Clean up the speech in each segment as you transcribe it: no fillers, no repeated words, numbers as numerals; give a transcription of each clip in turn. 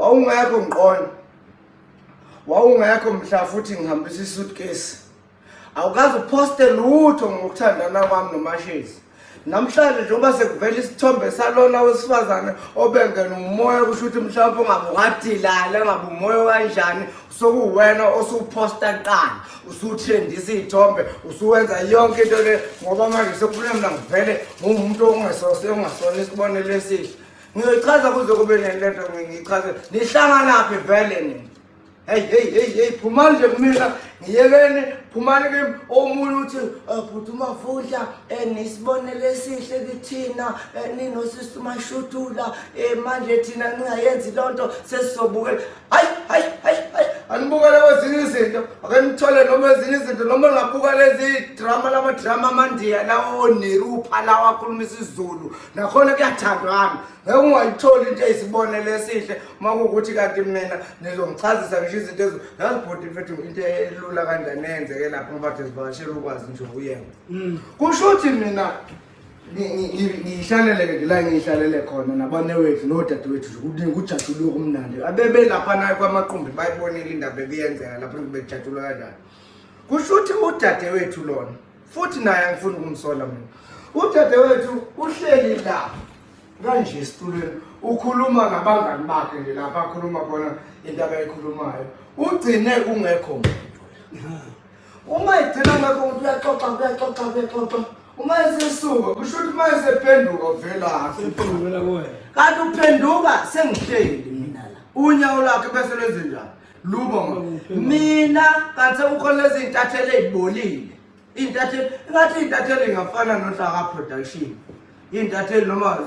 Wawungekho ngiqonda. Wawungekho mhla futhi ngihambisa isuitcase. Awukaze uposte lutho ngokuthandana kwami noMashezi. Namhlanje njengoba sekuvela isithombe salona wesifazane obengena umoya, kusho ukuthi mhlawumbe ungabe ungadilala, engabe umoya kanjani, sokuwena osuphosta kuqala, usutrendisa iy'thombe, usuwenza yonke into le, ngoba manje sekufuna mina ngivele nguwumuntu ongasona isibonelo esihle. Ngiyoyichaza kuze kube nini lento? Ngiyichaze nihlanganaphi vele nina? Hey, hey, hey, hey, phumani nje kumina, ngiyekeni, phumani kimi. Omunye uthi, "Bhuti uMavundla, nisibonelo esihle kithina, ninosisi uMashudula, manje thina ningayenzi lonto sesizobukela." Hayi, hayi, hayi, hayi, anibukele kwezinye izinto, ake nithole noma ezinye izinto, noma ningabuka lezi drama, lama drama amandiya lawo, oNirupha lawa akhuluma isiZulu, nakhona kuyathandwana. Ngeke ungayitholi into eyisibonelo esihle uma kuwukuthi kanti mina nizongichazisa ngisho izinto ezo. Yazi bhuti mfethu, into elula kanjani eyenzeke lapho, ngoba kade sivakashela ukwazi nje ukuyena. Kusho ukuthi mina ngiyihlalele-ke nje la ngiyihlalele khona nabanewethu nodadewethu nje, kuningi kujatshulwe kumnandi. Abebelapha nayo kwamaqumbi bayibonile indaba ebiyenzeka lapho, bekujatshulwe kanjani. Kusho ukuthi udadewethu lona futhi naye angifuni ukumsola mina, udadewethu uhleli la kanje esitulweni, ukhuluma nabangani bakhe nje lapha akhuluma khona into abayikhulumayo, ugcine kungekho muntu. Uma igcina ngekho umuntu, uyaxoxa, uyaxoxa, uyaxoxa, uma esesuka, kusho ukuthi uma esephenduka uvelaphi? Sephendukela kuwena. Kanti uphenduka sengihleli mina la, unyawo lwakhe bese lwenze njani? Lubo mina. Kanti sekukhona lezi iy'ntatheli ey'bolile, iy'ntatheli ngathi iy'ntatheli ingafana noHlaka Production, iy'ntatheli noma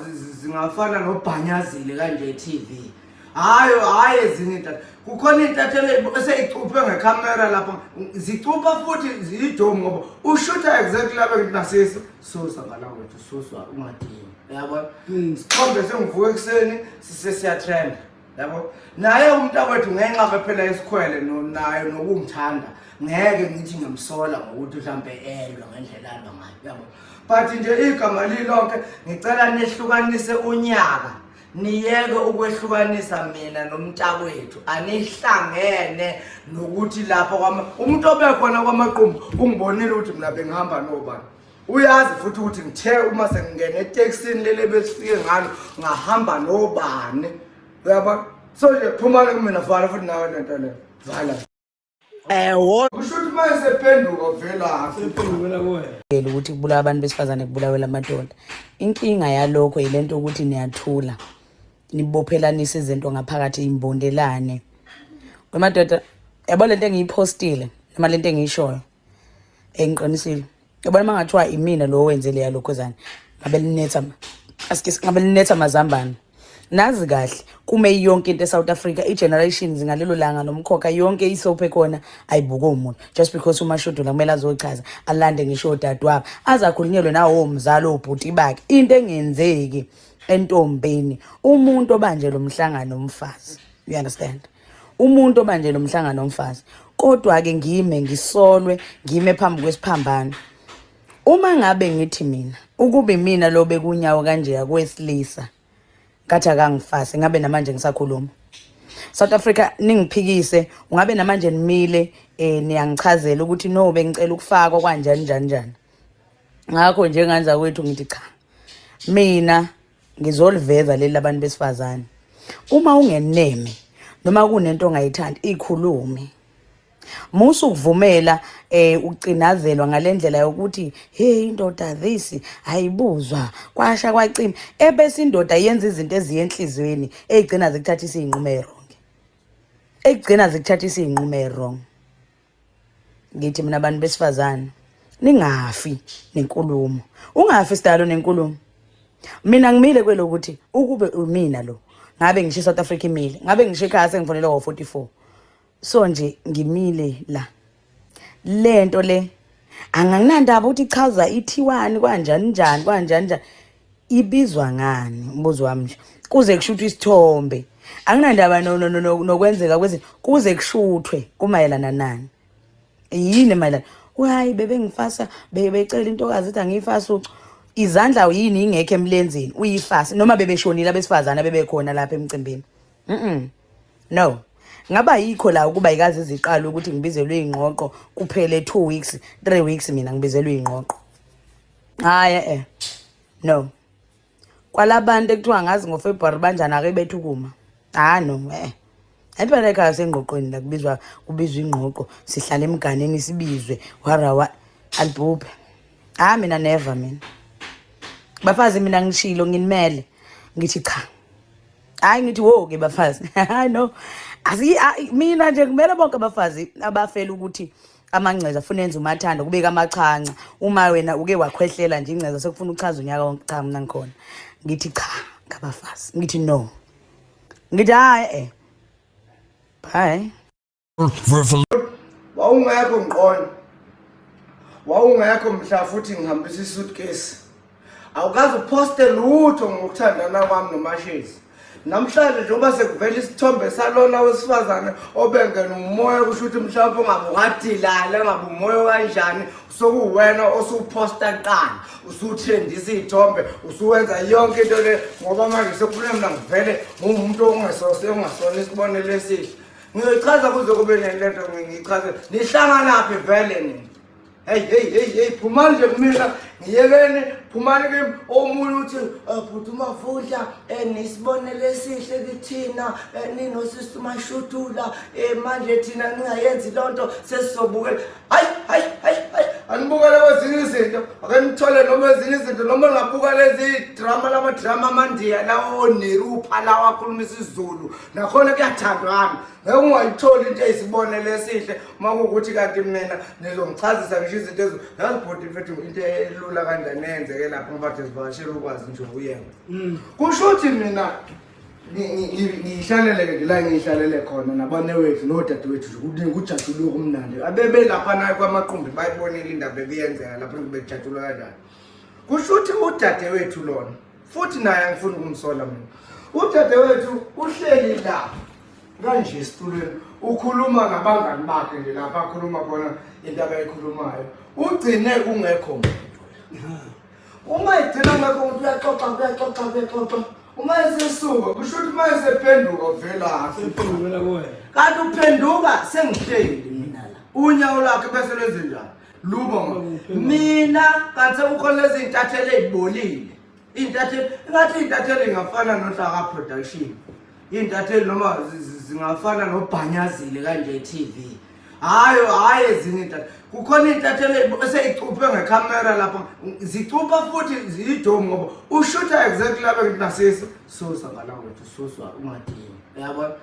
zingafana noBhanyazile kanje TV. Hhayi, hhayi, ezinye iy'ntatheli, kukhona iy'ntatheli eseyicuphe ngekhamera lapha, zicupha futhi ziyidomu, ngoba ushutha exactly lapha. Ngithi nasisi, susa ngala wethu, suswa, ungadini, uyabona? Sithombe sengivuka ekuseni sisesiyatrenda, yabo. Naye umntakwethu, ngenxa ke phela isikhwele nayo nokungithanda, ngeke ngithi ngiyamsola ngokuthi mhlampe elwa ngendlela alwa ngayo, yabo. But nje igama lilonke, ngicela nehlukanise unyaka, niyeke ukwehlukanisa mina nomntakwethu. Anihlangene nokuthi lapha kwama umuntu obekhona kwamaqumbu ungibonile ukuthi mina bengihamba nobani. Uyazi futhi ukuthi ngithe uma sengingena etekisini leli besifike ngalo, ngahamba nobani, uyabona? So nje phumani kumina, vala futhi nawe lento leyo, vala. Ewo. Kusho ukuthi uma esephenduka velaphi? Sephendukela kuwena. Ukuthi kubulawa abantu besifazane, kubulawela amadoda. Inkinga yalokho yilento ukuthi niyathula, nibophelanise izinto ngaphakathi, imbondelane wemadoda. Yabo lento engiyiphostile noma lento engiyishoyo, engiqinisile, yabona, uma ngathiwa imina lo wenze leya lokhuzana, ngabe linetha, ngabe linetha amazambane. Nazi kahle, kume yonke into eSouth Africa, i-Generations ngalelo langa nomkhokha, yonke isoap ekhona ayibuke umuntu, just because uMashudula kumele azochaza, alande ngisho odadewabo, aze akhulunyelwe nawo omzali, obhuti bakhe, into engenzeki entombini. Umuntu obanje lo mhlangano umfazi, you understand? Umuntu obanje lo mhlangano umfazi, kodwa-ke ngime ngisolwe, ngime phambi kwesiphambano. Uma ngabe ngithi mina ukube mina lo bekunyawo kanjeya kwesilisa, ngathi akangifase, ngabe namanje ngisakhuluma. South Africa, ningiphikise, ungabe namanje nimile, niyangichazela ukuthi no, bengicela ukufakwa kanjani njani njani. Ngakho njenganza kwethu ngithi cha, mina ngizoliveza leli labantu besifazane. Uma ungeneme noma kunento ongayithandi, ikhulume. Musa ukuvumela ucinazelwa ngalendlela yokuthi hey, indoda this ayibuzwa, kwasha kwacima, ebese indoda yenza izinto eziye enhliziyweni eyigcina zikuthathisa iy'nqumo eyi-wrong, ekugcina zikuthathisa iy'nqumo eyi-wrong. Ngithi mina, abantu besifazane, ningafi nenkulumo, ungafi sidalo nenkulumo. Mina ngimile kwelokuthi ukube umina lo, ngabe ngisho iSouth Africa imile, ngabe ngisho ekhaya sengifonelwa ngo-44. So nje ngimile la, lento le anginandaba ukuthi ichaza ithiwani, kanjani njani, kanjani njani, ibizwa ngani. Umbuzo wami nje, kuze kushuthwe isithombe, anginandaba nokwenzeka kwezinto, kuze kushuthwe kumayelana nani, yini mayelana? Hayi, bebengifasa, becela intokazi ithi angiyifasi ucu izandla, yini ingekho emlenzeni, uyifase noma bebeshonile abesifazane bebekhona lapha emcimbini? No. Ngaba yikho la ukuba ikaze iziqalo ukuthi ngibizelwe ingqoqo kuphele 2 weeks, 3 weeks mina ngibizelwe ingqoqo. Hayi eh. No. Kwalabantu ekuthiwa ngazi ngoFebruary banjani ake bethu kuma. Ah no eh. Impela ekhaya sengqoqweni la kubizwa kubizwa ingqoqo sihlala emganeni sibizwe warawa alibhubhe. Ah mina never mina. Bafazi mina ngishilo nginimele ngithi cha. Hayi ngithi wo ke bafazi. Hayi no. Asi mina nje kumele bonke abafazi abafela ukuthi amangceza afuna enze umathanda kubeka amachanca uma wena uke wakhwehlela nje ingceza sekufuna uchaza unyaka wonke cha mina ngikhona ngithi cha ngabafazi ngithi no ngithi hayi eh bye. Wawungekho ngiqonda. Wawungekho mhla futhi ngihambisa isuitcase. Awukaze uposte lutho ngokuthandana kwami noMashezi. Namhlanje njengoba sekuvela isithombe salona wesifazane obengena umoya kusho ukuthi mhlawumbe ungabe ungadilala ngabe umoya kanjani sokuwena osuphosta kuqala usutrendisa iy'thombe usuwenza yonke into le ngoba manje sekufuna mina ngivele nguwumuntu ongesose ongasona isibonelo esihle. Ngiyoyichaza kuze kube nini lento ngiyichaze. Nihlanganaphi vele nina? Hey hey hey hey phumani nje kumina ngiyekeni phumani kimi omunye uthi eh, bhuti uMavundla eh, nisibonelo esihle kithina eh, ninosisi uMashudula manje thina ningayenzi lonto sesizobukela hayi hayi hayi hayi anibukele kwezinye izinto ake nithole noma ezinye izinto noma ngabuka lezi drama lama drama amandiya lawo onirupha lawa akhuluma isiZulu nakhona kuyathandwana ngeke ungayitholi into eyisibonelo esihle uma kuwukuthi kanti mina nizongichazisa ngisho izinto ezo yazi bhuti mfethu into elula kanjani eyenzeke lapho ngoba de sivakashela ukwazi nje ukuyena kusho ukuthi mina ngiyihlalele ke la ngiyihlalele khona nabanewethu nodadewethu nje kuningi kujatshulwe kumnandi abebelapha naye kwamaqumbi bayibonile indaba ebiyenzeka lapho bejatshulwa kanjani kusho ukuthi udadewethu lona futhi naye angifuni ukumsola mina udadewethu uhleli la kanje esitulweni ukhuluma nabangani bakhe nje lapha akhuluma khona into abayikhulumayo ugcine kungekho muntu uma igcina kungekho muntu uyaxoxa uyaxoxa uyaxoxa uma esesuka kusho ukuthi uma esephenduka uvelaphi Sephendukela kuwena. kanti uphenduka sengihleli mina la unyawo lwakhe bese lwenze njani lubo mina kanti sekukhona lezi iy'ntatheli ey'bolile iy'ntatheli ingathi iy'ntatheli ingafana nohlaka production iy'ntatheli noma zingafana nobhanyazile kanje e-tv hhayi hhayi ezinye iy'ntatheli kukhona iy'ntatheli eseyicuphe ngekhamera lapha zicupha futhi ziyidomu ngoba ushutha exactly lapha ngithi nasisi susa ngala wethu suswa ungadini uyabona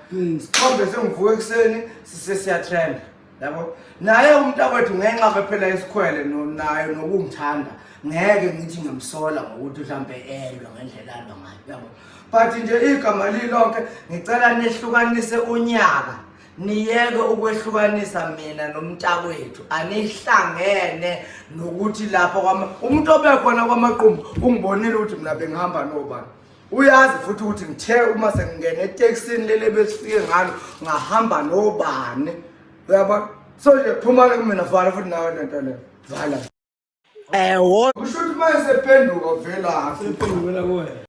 sithombe sengivuka ekuseni sesiyatrenda yabo naye umntakwethu ngenxa ke phela isikhwele naye nokungithanda ngeke ngithi ngiyamsola ngokuthi mhlampe elwe ngendlela alwa ngayo yabo but nje igama lilonke ngicela nehlukanise unyaka niyeke ukwehlukanisa mina nomntakwethu anihlangene nokuthi lapho kwama umuntu obekhona kwamaqumbu ungibonile ukuthi mina bengihamba nobani uyazi futhi ukuthi ngithe uma sengingena etekisini leli besifike ngalo ngahamba nobani uyabona so nje phumani kumina vala futhi nawe lento leyo vala Ewo. Kusho ukuthi uma esephenduka velaphi Sephendukela kuwena.